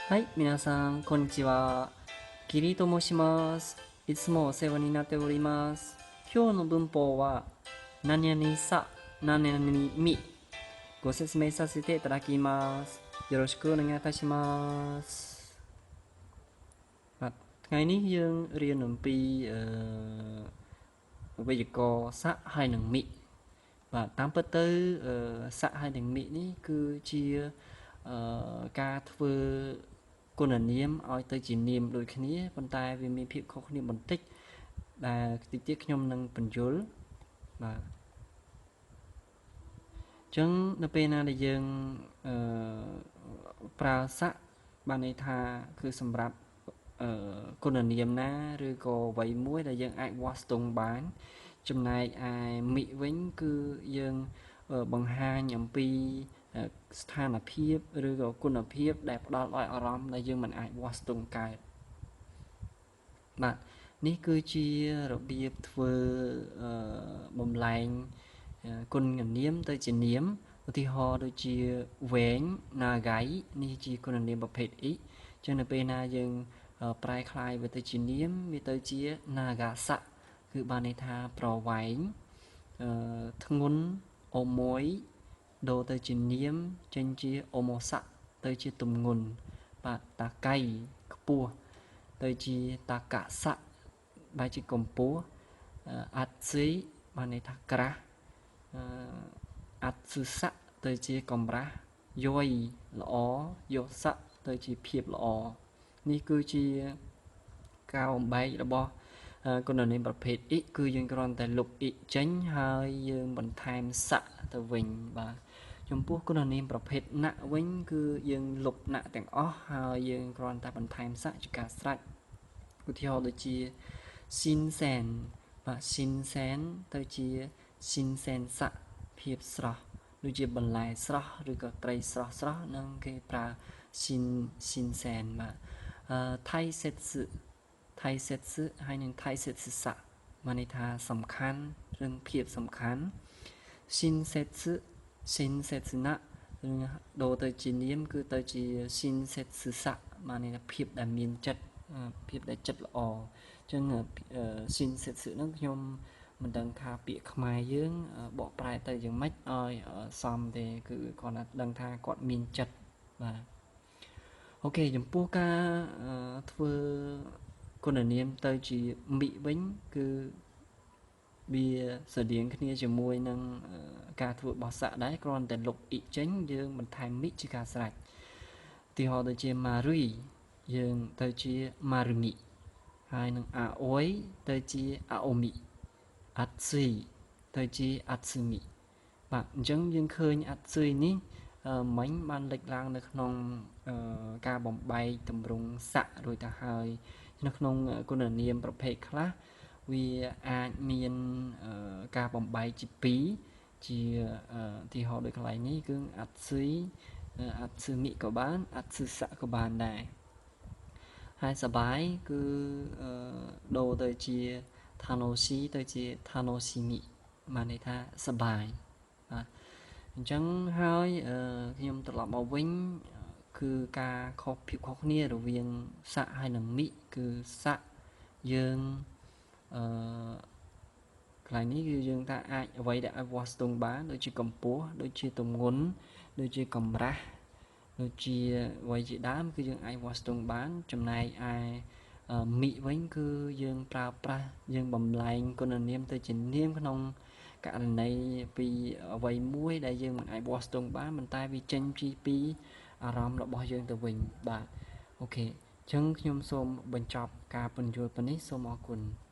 はい、皆さん、こんにちは。キリと申します。いつもお世話になっております。今日の文法は、何々さ、何々み。ご説明させていただきます。よろしくお願いいたします。បាទថ្ងៃនេះយើងរៀនអំពីអឺវេយ្យាករណ៍ស័កហើយនិងមិបាទតាមពិតទៅស័កហើយនិងមិនេះគឺជាការធ្វើគុណនាមឲ្យទៅជានាមដូចគ្នាប៉ុន្តែវាមានភាពខុសគ្នាបន្តិចដែលតិចទៀតខ្ញុំនឹងពន្យល់បាទអញ្ចឹងនៅពេលណាដែលយើងអឺប្រើស័កបានន័យថាគឺសម្រាប់គុណនាមណាឬក៏អ្វីមួយដែលយើងអាចវាស់ស្ទង់បានចំណែកឯមិវិញគឺយើងបង្ហាញអំពីស្ថានភាពឬក៏គុណភាពដែលផ្ដល់ឲ្យអារម្មណ៍ដែលយើងមិនអាចវាស់ស្ទង់កើតបាទនេះគឺជារបៀបធ្វើបំលែងគុណនាមទៅជានាមឧទាហរណ៍ដូចជាវែងណាហ្គៃនេះជាគុណនាមប្រភេទអ៊ីចឹងនៅពេលណាយើងប្រែក្លាយវាទៅជានាមវាទៅជាណាហ្គាសៈគឺបានន័យថាប្រវែងធ្ងន់អូមួយដូរទៅជានាមចេញជាអូម៉ូសៈទៅជាទម្ងន់បាទតាកៃខ្ពស់ទៅជាតាកសៈបែរជាកម្ពស់អាត់ស៊ីបានន័យថាក្រាស់អាត់ស៊ឺសៈទៅជាកម្រាស់យយល្អយោសៈទៅជាភាពល្អនេះគឺជាការបំបែករបស់គុណនាមប្រភេទអ៊ីគឺយើងគ្រាន់តែលុបអ៊ីចេញហើយយើងបន្ថែមសៈទៅវិញបាទចំពោះគុណនាមប្រភេទណវិញគឺយើងលុបណទាំងអស់ហើយយើងគ្រាន់តែបន្ថែមសៈជាការស្រេចឧទាហរណ៍ដូចជាស៊ីនសែនបាទស៊ីនសែនទៅជាស៊ីនសែនសៈភាពស្រស់ដូចជាបន្លែស្រស់ឬក៏ត្រីស្រស់ស្រស់នឹងគេប្រើស៊ីនស៊ីនសែនបាទថៃសេតស៊ថៃសេតស៊ហើយនឹងថៃសេតស៊សៈមានន័យថាសំខាន់រឿងភាពសំខាន់ស៊ីនសេតស៊ស៊ីនសេតស៊ណាដូរទៅជានាមគឺទៅជាស៊ីនសេតស៊សៈមានន័យថាភាពដែលមានចិត្តភាពដែលចិត្តល្អអញ្ចឹងស៊ីនសេតស៊ហ្នឹងខ្ញុំមិនដឹងថាពាក្យខ្មែរយើងបកប្រែទៅយ៉ាងម៉េចឲ្យសមទេគឺគាត់តែដឹងថាគាត់មានចិត្តបាទអូខេចំពោះការធ្វើគុណនាមទៅជាមិវិញគឺវាស្រដៀងគ្នាជាមួយនឹងការធ្វើបោះស័កដែរគ្រាន់តែលុបអ៊ីចេញយើងបន្ថែមមិជាការស្រេចឧទាហរណ៍ដូចជាម៉ារុយយើងទៅជាម៉ារុមិហើយនឹងអាអុយទៅជាអាអូមិអាត់ស៊ុយទៅជាអាត់ស៊ឺមិបាទអញ្ចឹងយើងឃើញអាត់ស៊ុយនេះមិញបានលេចឡើងនៅក្នុងការបំបែកទម្រង់ស័ករួចទៅហើយនៅក្នុងគុណនាមប្រភេទខ្លះវាអាចមានការបំបែកជាពីរជាឧទាហរណ៍ដូចកន្លែងនេះគឺអាត់ស៊ុយអាត់ស៊ឺមិក៏បានអាត់ស៊ឺស័កក៏បានដែរហើយសបាយគឺដូរទៅជាថាណូស៊ីទៅជាថាណូស៊ីមិបានន័យថាសបាយបាទអញ្ចឹងហើយខ្ញុំត្រឡប់មកវិញគឺការខុសភាពខុសគ្នារវាងស័កហើយនិងមិគឺស័កយើងអឺកន្លែងនេះគឺយើងថាអាចអ្វីដែលអាចវាស់ស្ទង់បានដូចជាកម្ពស់ដូចជាទម្ងន់ដូចជាកម្រាស់ដូចជាអ្វីជាដើមគឺយើងអាចវាស់ស្ទង់បានចំណែកឯមិវិញគឺយើងប្រើប្រាស់យើងបំលែងគុណនាមទៅជានាមក្នុងករណីពីអ្វីមួយដែលយើងមិនអាចវាស់ស្ទង់បានប៉ុន្តែវាចេញពីអារម្មណ៍របស់យើងទៅវិញបាទអូខេអញ្ចឹងខ្ញុំសូមបញ្ចប់ការពន្យល់ប៉ុណ្នេះសូមអរគុណ។